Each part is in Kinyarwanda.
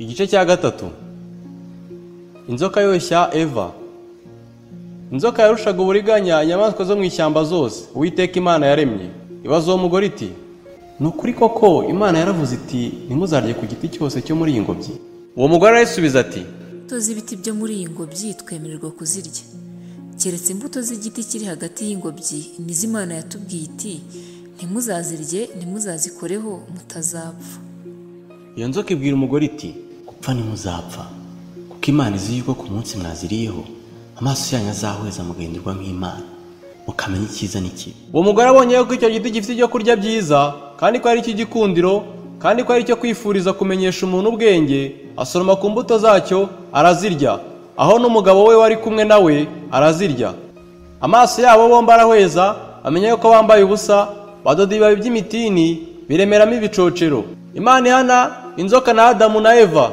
Igice cya 3. Inzoka yoshya Eva. Inzoka yarushaga uburiganya inyamaswa zo mu ishyamba zose Uwiteka Imana yaremye. Ibaza uwo mugore iti: "Ni ukuri koko Imana yaravuze iti ntimuzarye ku giti cyose cyo muri iyi ngobyi?" Uwo mugore arayisubiza ati: "Imbuto z'ibiti byo muri iyi ngobyi twemererwa kuzirya, keretse imbuto z'igiti kiri hagati y'ingobyi, nizo Imana yatubwiye iti ntimuzazirye, ntimuzazikoreho, mutazapfa." Iyo nzoka ibwira umugore iti: "Gupfa ntimuzapfa, kuko Imana izi yuko ku munsi mwaziriyeho amaso yanyu azahweza mugahindurirwa nk'Imana, mukamenya icyiza n'ikibi." Uwo mugore abonye yuko icyo giti gifite ibyo kurya byiza, kandi ko ari icy'igikundiro, kandi ko ari icyo kwifuriza kumenyesha umuntu ubwenge, asoroma ku mbuto zacyo arazirya, aho n'umugabo we wari kumwe nawe arazirya. Amaso yabo bombi arahweza, amenya yuko bambaye ubusa, badoda ibibabi by'imitini biremeramo ibicocero. Imana ihana inzoka na Adamu na Eva.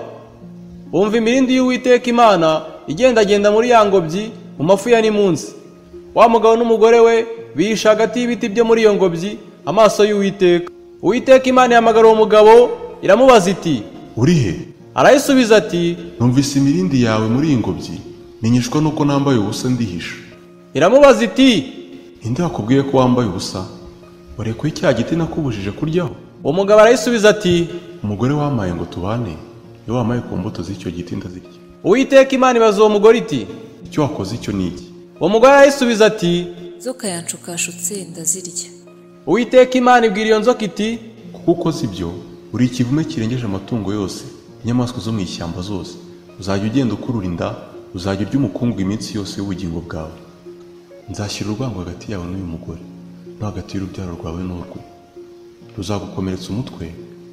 Bumva imirindi y'Uwiteka Imana igendagenda muri ya ngobyi mu mafu ya nimunsi. Wa mugabo n'umugore we bihisha hagati y'ibiti byo muri iyo ngobyi amaso y'Uwiteka. Uwiteka Imana ihamagara uwo mugabo iramubaza iti: "Uri he?" Arayisubiza ati: "Numvise imirindi yawe muri iyi ngobyi, menyeshwa nuko nambaye ubusa ndihisha." Iramubaza iti: "Ninde wakubwiye ko wambaye ubusa? Warekuye cya giti nakubujije kuryaho?" Uwo mugabo arayisubiza ati: "Umugore wampaye ngo tubane, niwe wampaye ku mbuto z'icyo giti ndazirya." Uwiteka Imana ibaza uwo mugore iti: "Icyo wakoze icyo ni iki?" Uwo mugore arayisubiza ati: "Inzoka yanshukashutse ndazirya." Uwiteka Imana ibwira iyo nzoka iti: "Kuko ukoze ibyo, uri ikivume kirengeje amatungo yose, inyamaswa zo mu ishyamba zose. Uzajya ugenda ukurura inda, uzajya urya umukungugu iminsi yose y'ubugingo bwawe. Nzashyira urwango hagati yawe n'uyu mugore, no hagati y'urubyaro rwawe n'urwe. Ruzagukomeretsa umutwe,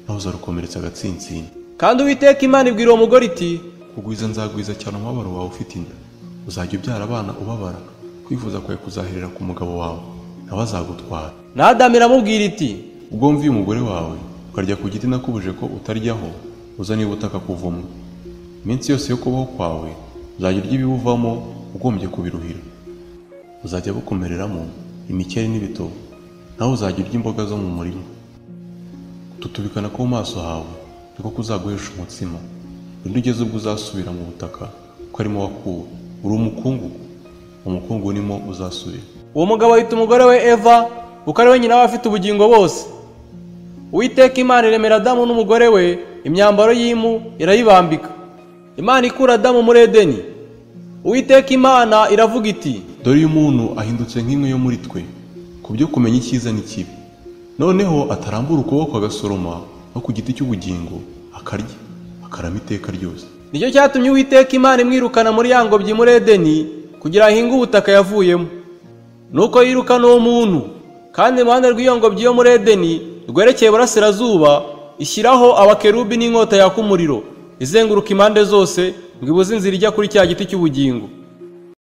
nawe uzarukomeretsa agatsinsino." Kandi Uwiteka Imana ibwira uwo mugore iti: "Kugwiza nzagwiza cyane umubabaro wawe ufite inda. Uzajya ubyara abana ubabara, kwifuza kwawe kuzaherera ku mugabo wawe, nawe azagutwara." Na Adamu iramubwira iti: "Ubwo wumviye umugore wawe ukarya ku giti nakubuje ko utaryaho, uzaniye ubutaka kuvumwa. Iminsi yose yo kubaho kwawe uzajya urya ibibuvamo ugombye kubiruhira. Uzajya bukumereramo imikeri n'ibitovu, nawe uzajya urya imboga zo mu murima. Gututubikana ko mu maso hawe niko kuzaguhesha umutsima, undi ugeze ubwo uzasubira mu butaka kuko arimo wakuwe. Uri umukungugu, umukungugu nimo uzasubira." Uwo mugabo ahita umugore we Eva, kuko ari we nyina w'abafite ubugingo bose. Uwiteka Imana iremera Adamu n'umugore we imyambaro y'impu irayibambika. Imana ikura Adamu muri Edeni. Uwiteka Imana iravuga iti: "Dore uyu muntu ahindutse nk'imwe yo muri twe ku byo kumenya icyiza n'ikibi. Noneho atarambura ukuboko agasoroma no ku giti cy'ubugingo akarya, akarama iteka ryose." Nicyo cyatumye Uwiteka Imana imwirukana muri ya ngobyi muri Edeni, kugira ahinge ubutaka yavuyemo. Nuko yirukana uwo muntu, kandi iruhande rw'iyo ngobyi yo muri Edeni rwerekeye burasirazuba ishyiraho abakerubi n'inkota yaka umuriro izenguruka impande zose ngo ibuze inzira ijya kuri cya giti cy'ubugingo.